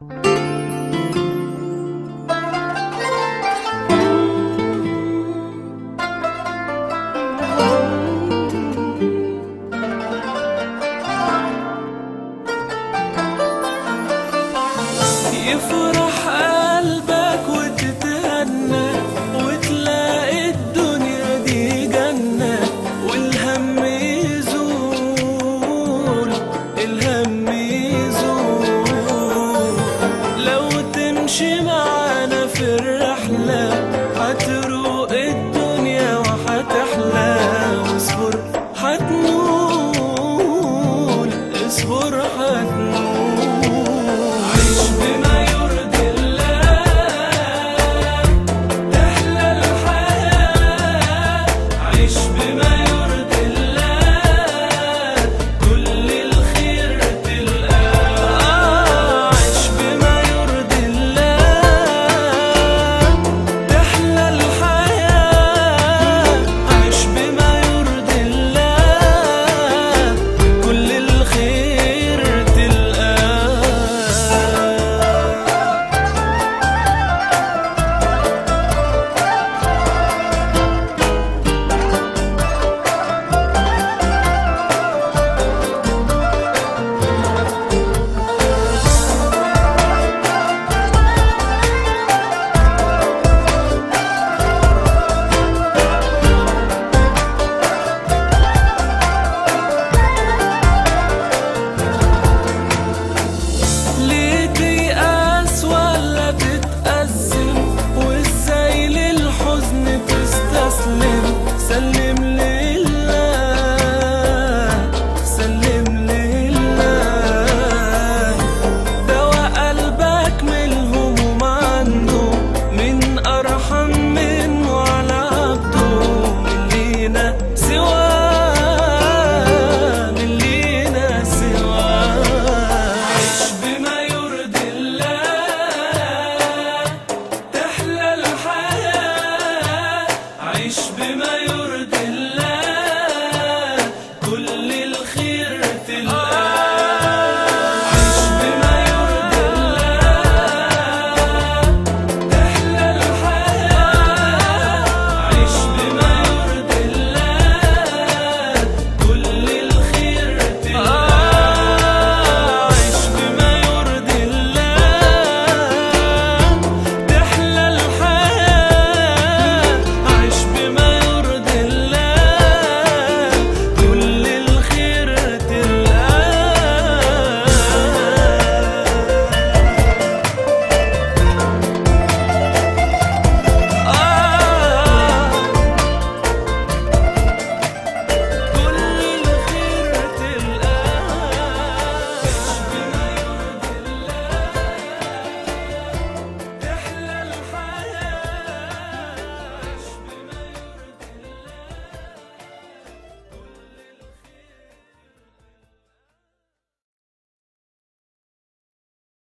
يفرح قلبك وتتهنى وتلاقي الدنيا دي جنة، والهم يزول، الهم يزول. لو تمشي معانا في الرحلة هتروق الدنيا وهتحلى، واصبر هتنول، اصبر هتنول. عيش بما يرضي الله تحلى الحياة، عيش بما يرضي الله كل الخير تلقاه. عيش بما يرضي الله تحلى الحياة، عيش بما يرضي الله كل الخير تلقاه. ليه تيأس ولا تتأزم، وازاي للحزن تستسلم؟ سلم لي